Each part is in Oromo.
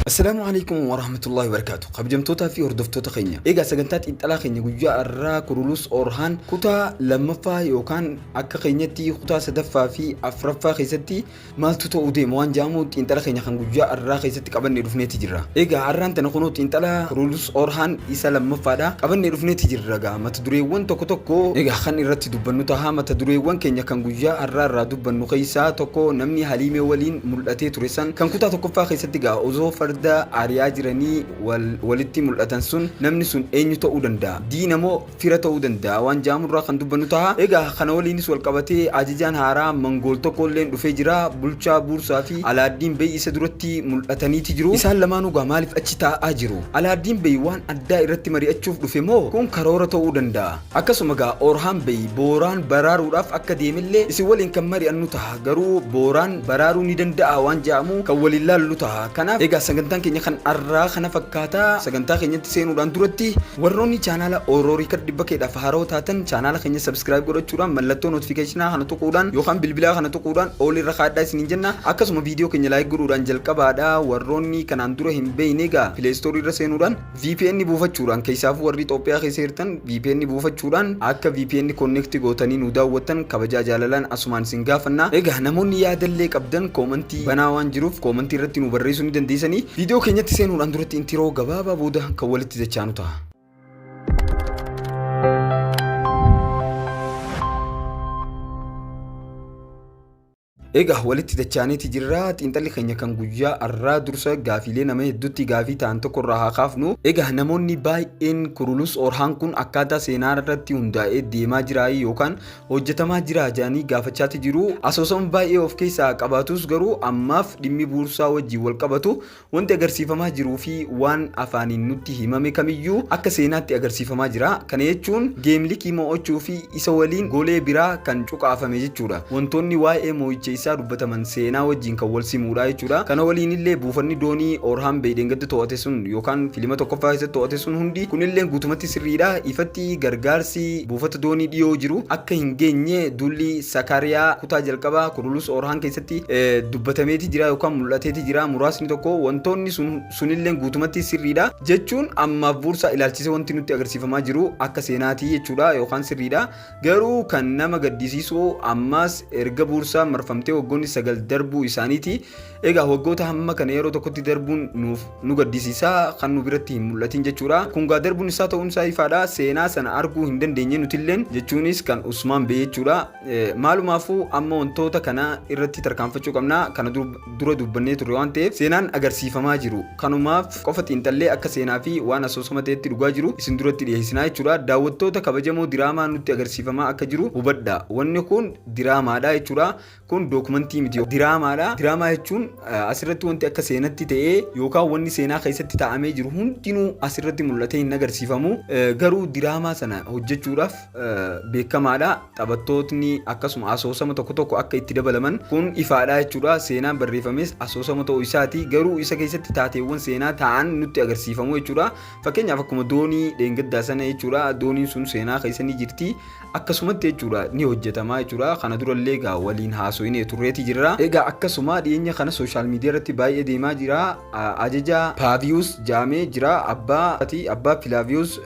Assalaamu Aleykum Warahmatullahi Wabarakaatu. Kabajamtootaa fi hordoftoota keenya. Egaa sagantaa xiinxalaa keenya guyyaa har'aa Kurulus Orhaan kutaa lammaffaa yookaan akka keenyatti kutaa sadaffaa fi afraffaa keessatti maaltu ta'uu deema waan jedhamu xiinxala keenya kan guyyaa har'aa keessatti qabannee dhufneeti jirra. Egaa har'aan tana kunoo xiinxala Kurulus Orhaan isa lammaffaadha qabannee dhufneeti jirra egaa mata dureewwan tokko tokko egaa kan irratti dubbannu taha. Mata dureewwan keenya kan guyyaa har'aa irraa dubbannu keessaa tokko namni Haliimee waliin mul'atee ture san kan kutaa tokkoffaa keessatti egaa osoo farda ari'aa jiranii wal walitti mul'atan sun namni sun eenyu ta'uu danda'a? Diina moo fira ta'uu danda'a? Waan ja'amu irraa kan dubbannu taha. Egaa kana waliinis wal qabatee ajajaan haaraa Mangool tokko illeen dhufee jira. Bulchaa Buursaa fi Alaaddiin Bey isa duratti mul'ataniiti jiru. Isaan lamaanuu egaa maaliif achi taa'aa jiru? Alaaddiin Bey waan addaa irratti mari'achuuf dhufe moo kun karoora ta'uu danda'a? Akkasuma egaa Orhaan Bey Booraan baraaruudhaaf akka deemellee isin waliin kan mari'annu taha. Garuu Booraan baraaruu ni danda'aa waan ja'amu kan waliin laallu taha. Kanaaf egaa sagantaan keenya kan arraa kana fakkaata. Sagantaa keenyatti seenuudhaan duratti warroonni chaanaala Oro Record dhibba keedhaaf haarawa taatan chaanaala keenya subscribe godhachuudhaan mallattoo notification kana tuquudhaan yookaan bilbilaa kana tuquudhaan all irra kaa'adhaa isiniin jenna. Akkasuma viidiyoo keenya like godhuudhaan jalqabaadha. Warroonni kanaan dura hin beekne egaa Play Store irra seenuudhaan VPN buufachuudhaan keessaafuu warri Itoophiyaa keessa jirtan VPN buufachuudhaan akka VPN connect gootanii nu daawwattan kabajaa jaalalaan asumaan isin gaafanna. Egaa namoonni yaadallee qabdan koomantii banaa waan jiruuf koomantii irratti nu barreessuu ni dandeessanii. Viidiyoo keenyatti seenuudhaan duratti intiroo gabaabaa booda kan walitti dachaanu ta'a. Egaa walitti dachaaneeti jirra. Xiinxalli keenya kan guyyaa har'aa dursa gaafiilee nama hedduutti gaafii ta'an tokko irraa haa kaafnu. Egaa namoonni baay'een Kurulus Orhaan kun akkaataa seenaa irratti hundaa'ee deemaa jiraa yookaan hojjetamaa jira jedhanii gaafachaati jiru. Asoosama baay'ee of keessaa qabaatus garuu ammaaf dhimmi buursaa wajjin wal qabatu Wanti agarsiifamaa jiruu fi waan afaaniin nutti himame kamiyyuu akka seenaatti agarsiifamaa jira. Kana jechuun Geemlikii mo'achuu fi isa waliin golee biraa kan cuqaafame jechuudha. Wantoonni waa'ee mo'icha isaa dubbataman seenaa wajjin kan wal simuudha jechuudha. Kana waliinillee buufanni doonii Orhaan Bey dheengadda to'ate sun yookaan filima tokkoffaa keessatti to'ate sun hundi kunilleen guutumatti sirriidha. Ifatti gargaarsi buufata doonii dhiyoo jiru akka hin geenye duulli Sakaariyaa kutaa jalqabaa Kurulus Orhaan keessatti dubbatameeti jira yookaan mul'ateeti jira. Muraasni tokko wantoonni sun sunilleen guutumatti sirriidha jechuun ammaaf buursaa ilaalchisee wanti nutti agarsiifamaa jiru akka seenaatii jechuudha yookaan sirriidha. Garuu kan nama gaddisiisu ammaas erga buursaa marfamtee waggoonni 9 darbuu isaaniiti. Egaa waggoota hamma kana yeroo tokkotti darbuun nuuf nu gaddisiisa kan nu biratti hin mul'atin jechuudha. Kun gaa darbuun isaa ta'uun isaa ifaadha. Seenaa sana arguu hin dandeenye nutilleen jechuunis kan Usmaan Bey jechuudha. Maalumaafuu amma wantoota kana irratti tarkaanfachuu qabna. Kana dura dubbannee turre waan ta'eef seenaan agarsiifamaa jiru. Kanumaaf qofa xiinxallee akka seenaa fi waan asoosama ta'etti dhugaa jiru isin duratti dhiyeessinaa jechuudha. Daawwattoota kabajamoo diraamaa nutti agarsiifamaa akka jiru hubadha. Wanni kun diraamaadha jechuudha. Kun dookumantii miti diraamaadha. Diraamaa jechuun asirratti wanti akka seenatti ta'ee yookaan wanni seenaa keessatti taa'amee jiru hundinuu asirratti mul'atee hin agarsiifamu. Garuu diraamaa sana hojjechuudhaaf beekamaadha. Taphattootni akkasuma asoosama tokko tokko akka itti dabalaman kun ifaadha jechuudha. Seenaan barreeffames asoosama ta'uu isaati. Garuu isa keessatti taateewwan seenaa ta'an nutti agarsiifamu jechuudha. Fakkeenyaaf akkuma doonii dheengaddaa sana jechuudha. Dooniin sun seenaa keessa ni jirti. Akkasumatti jechuudha ni hojjetama jechuudha. Kana durallee egaa waliin haasoyinee turreeti jirra. Egaa akkasuma dhiyeenya kana sooshaal miidiyaa irratti baay'ee deemaa jira. Ajaja Paaviyus jaamee jira. Abbaa abbaa Filaaviyus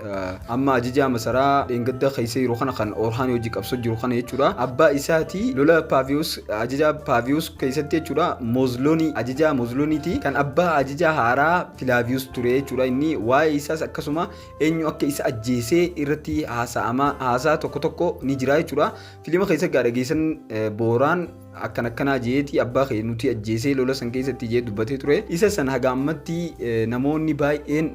amma ajajaa masaraa dheengadda keessa yeroo kana kan Orhaan hojii qabsoo jiru kana jechuudha. Abbaa isaati lola Paaviyus ajajaa Paaviyus keessatti jechuudha Moozloonii ajajaa Moozlooniiti kan abbaa ajajaa haaraa Filaaviyus ture jechuudha. Inni waa'ee isaas akkasuma eenyu akka isa ajjeesee irratti haasa'ama haasaa tokko tokko ni jira jechuudha. Filima keessa gaa dhageessan Booraan akkan akkanaa jeeti abbaa kee nuti ajjeesee lola san keessatti jee dubbatee ture. Isa san haga ammatti namoonni baay'een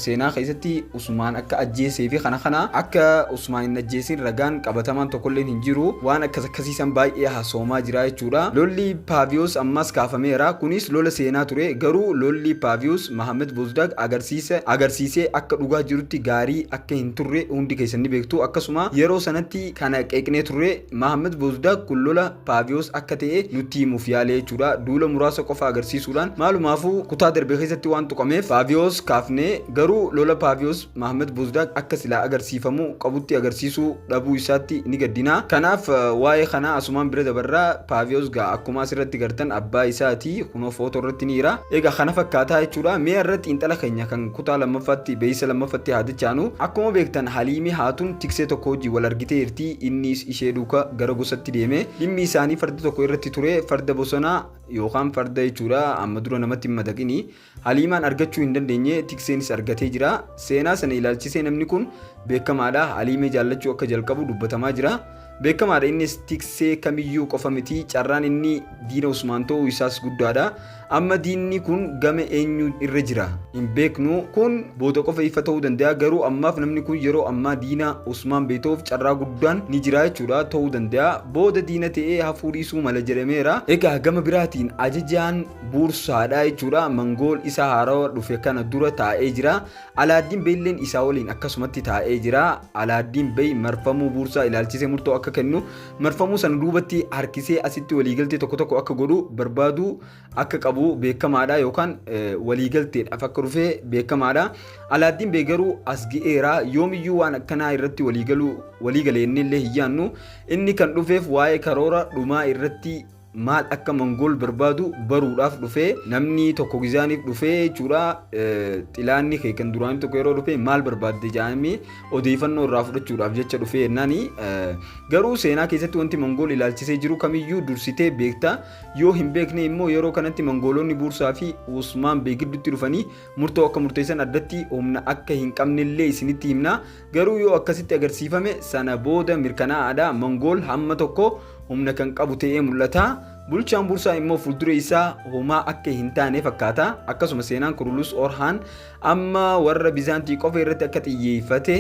seenaa keessatti Usmaan akka ajjeesee fi kana kana akka Usmaan hin ajjeesin ragaan qabatamaan tokkolleen hin jiru. Waan akkas akkasii san baay'ee haasa'amaa jira jechuudha. Lolli Paaviyoos ammas kaafameera. Kunis lola seenaa ture. Garuu lolli Paaviyoos Mahammad Bozdag agarsiisa agarsiisee akka dhugaa jirutti gaarii akka hin turre hundi keessan ni beektu. Akkasuma yeroo sanatti kana qeeqnee turre. Mahammad Bozdag kun lola Paaviyoos akka ta'e nutti himuuf yaale jechuudha. Duula muraasa qofa agarsiisuudhaan maalumaafuu kutaa darbe keessatti waan tuqameef Paaviyoos kaafnee, garuu lola Paaviyoos Mahammad Buzdaaq akka silaa agarsiifamuu qabutti agarsiisuu dhabuu isaatti ni gaddina. Kanaaf waa'ee kanaa asumaan bira dabarraa. Paaviyoos gaa akkuma asirratti gartan abbaa isaati, kunoo footoo irratti ni jira. Egaa kana fakkaataa jechuudha. Mee irra xiinxala keenya kan kutaa lammaffaatti, beeksisa lammaffaatti haa dachaanu. Akkuma beektan Haliimii Haatuun tiksee tokko wajjin wal argitee jirti. Innis ishee duuka gara gosatti deeme. Dhimmi isaanii farda tokko irratti ture. Farda bosonaa yookaan farda jechuudha amma dura namatti hin madaqini. Haliimaan argachuu hin dandeenye, tikseenis argatee jira. Seenaa sana ilaalchisee namni kun beekamaadha. Haliimee jaallachuu akka jalqabu dubbatamaa jira. Beekamaadha, innis tiksee kamiyyuu qofa miti, carraan inni diina Usmaan ta'uu isaas guddaadha. Amma diinni kun gama eenyu irra jira hin beeknu. Kun booda qofa ifa ta'uu danda'a. Garuu ammaaf namni kun yeroo ammaa diina Usmaan Bey ta'uuf carraa guddaan ni jira jechuudha, ta'uu danda'a. Booda diina ta'ee hafuu dhiisuu mala jedhameera. Egaa gama biraatiin ajajaan Buursaadha jechuudha. Mangool isa haarawa dhufe kana dura taa'ee jira. Alaaddiin Beylleen isaa waliin akkasumatti taa'ee jira. Alaaddiin Bey marfamuu Buursaa ilaalchisee murtoo akka kennu, marfamuu sana duubatti harkisee asitti waliigaltee tokko tokko akka godhu barbaaduu akka qabu beekamaadha, yookaan waliigalteedhaaf akka dhufe beekamaadha. Alaaddiin Bey garuu as ga'eera. Yoomiyyuu waan akkanaa irratti waliigaluu waliigale inni illee hin yaannu. Inni kan dhufeef waa'ee karoora dhumaa irratti maal akka Mangool barbaadu baruudhaaf dhufee. Namni tokko gizaaniif dhufee jechuudha, xilaanni kee kan duraanii tokko yeroo dhufe maal barbaadde jedhamee odeeffannoo irraa fudhachuudhaaf jecha dhufee jennaani. Garuu seenaa keessatti wanti Mangool ilaalchisee jiru kamiyyuu dursitee beekta. Yoo hin beekne immoo yeroo kanatti Mangoolonni Buursaa fi Usmaan Bey gidduutti dhufanii murtoo akka murteessan addatti humna akka hin qabnellee isinitti himna. Garuu yoo akkasitti agarsiifame sana booda mirkanaa'aadha, Mangool hamma tokko humna kan qabu ta'ee mul'ata. Bulchaan Bursaa immoo fuuldura isaa homaa akka hin taane fakkaata. Akkasuma seenaan Kurulus Orhaan amma warra Bizaantii qofa irratti akka xiyyeeffate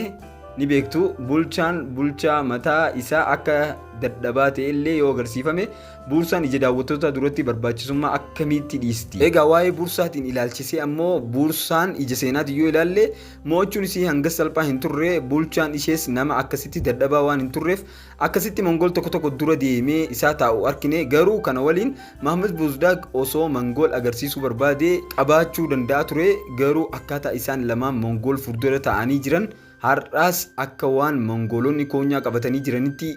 ni beektu. Bulchaan bulchaa mataa isaa akka dadhabaa ta'e illee yoo agarsiifame, Buursaan ija daawwattootaa duratti barbaachisummaa akkamiitti dhiisti? Egaa waa'ee Buursaatiin ilaalchisee ammoo Buursaan ija seenaatiin yoo ilaalle mo'achuun isii hangas salphaa hin turre. Bulchaan ishees nama akkasitti dadhabaa waan hin turreef akkasitti Mongol tokko tokko dura deemee isaa taa'u arkine. Garuu kana waliin Mahmud Buzdaag osoo Mongol agarsiisuu barbaade qabaachuu danda'a ture. Garuu akkaataa isaan lamaan Mongol fuuldura taa'anii jiran har'aas akka waan Mongolonni koonyaa qabatanii jiranitti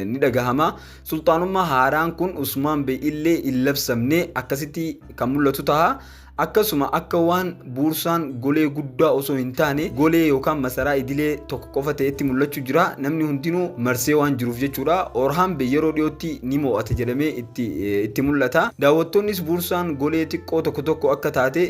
ni dhagahama. Sulxaanummaa haaraan kun Usmaan Bey illee hin labsamne akkasitti kan mul'atu taha. Akkasuma akka waan Buursaan golee guddaa osoo hin taane golee yookaan masaraa idilee tokko qofa ta'etti mul'achuu jira. Namni hundinuu marsee waan jiruuf jechuudha. Orhaan Bey yeroo dhiyootti ni mo'ata jedhamee itti mul'ata. Daawwattoonnis Buursaan golee xiqqoo tokko tokko akka taate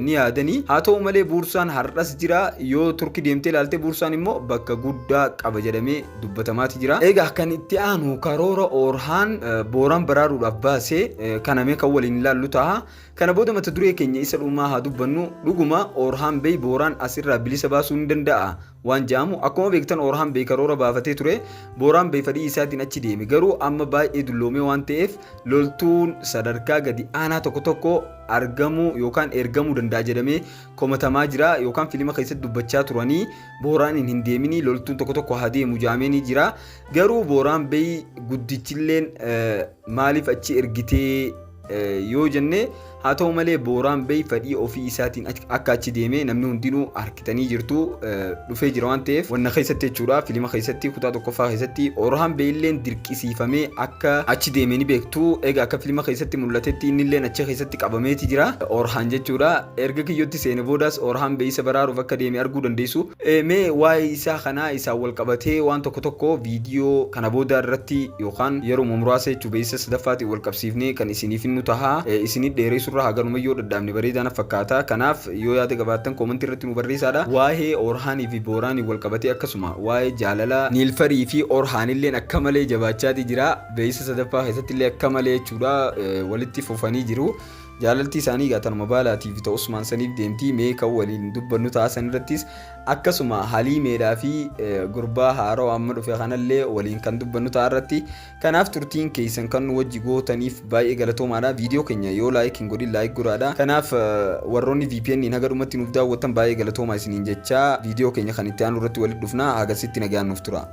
ni yaadani. Haa ta'u malee Buursaan har'as jira. Yoo Turki deemtee ilaalte Buursaan immoo bakka guddaa qaba jedhamee dubbatamaati jira. Egaa kan itti aanu karoora Orhaan Booraan baraaruudhaaf baase kana mee kan waliin ilaallu ta'a. Kana booda mata duree keenya isa dhumaa haa dubbannu. Dhuguma Orhaan Bey Booraan asirraa bilisa baasuu ni danda'a waan jedhamu. Akkuma beektan Orhaan Bey karoora baafatee ture. Booraan Bey fedhii isaatiin achi deeme. Garuu amma baay'ee dulloomee waan ta'eef loltuun sadarkaa gadi aanaa tokko tokko argamuu yookaan ergamuu danda'a jedhamee komatamaa jira, yookaan filima keessatti dubbachaa turanii Booraaniin hin deeminii, loltuun tokko tokko haa deemu jaamee ni jira. Garuu Booraan Bey guddichilleen maaliif achi ergitee yoo jenne, haa ta'u malee Booraan Bey fedhii ofii isaatiin akka achi deeme namni hundinuu harkitanii jirtu, dhufee jira waan ta'eef wanna keessatti jechuudha. Filima keessatti kutaa tokkoffaa keessatti Orhaan Bey illeen dirqisiifamee akka achi deeme ni beektu. Egaa akka filima keessatti mul'atetti inni illeen achi keessatti qabameeti jira Orhaan jechuudha. Erga kiyyootti seene boodaas Orhaan Bey isa baraaruuf akka deeme arguu dandeessu. Mee waa'ee isaa kanaa isaan wal qabatee waan tokko tokko viidiyoo kana booda irratti yookaan yeroo muraasa jechuu beeksisa sadaffaatiin wal qabsiifnee kan isiniif nu taha. Isinit dheeressurra haganuma yoo dhadhaabne bareedaa na fakkaata. Kanaaf yoo yaada qabaattan koomantii irratti nu barreessaadha. Waa'ee Orhaanii fi Booraanii wal qabatee, akkasuma waa'ee jaalala Niilfarii fi Orhaan illeen akka malee jabaachaati jira. Beeksisa sadaffaa keessatti illee akka malee jechuudha walitti fufanii jiru. Jaalalti isaanii egaa tanuma baalaatii fi ta'u Usmaan saniif deemti. Mee kan waliin dubbannu ta'a san irrattis, akkasuma Haliimeedhaa fi gurbaa haaroo amma dhufe kanallee waliin kan dubbannu ta'a irratti. Kanaaf turtiin keessan kan nu wajji gootaniif baay'ee galatoomaadha. Viidiyoo keenya yoo like hin godhin like godhaadha. Kanaaf warroonni VPN haga dhumatti nuuf daawwattan baay'ee galatoomaa isiniin jechaa, viidiyoo keenya kan itti aanu irratti walitti dhufna. Hagasitti nagaan nuuf tura.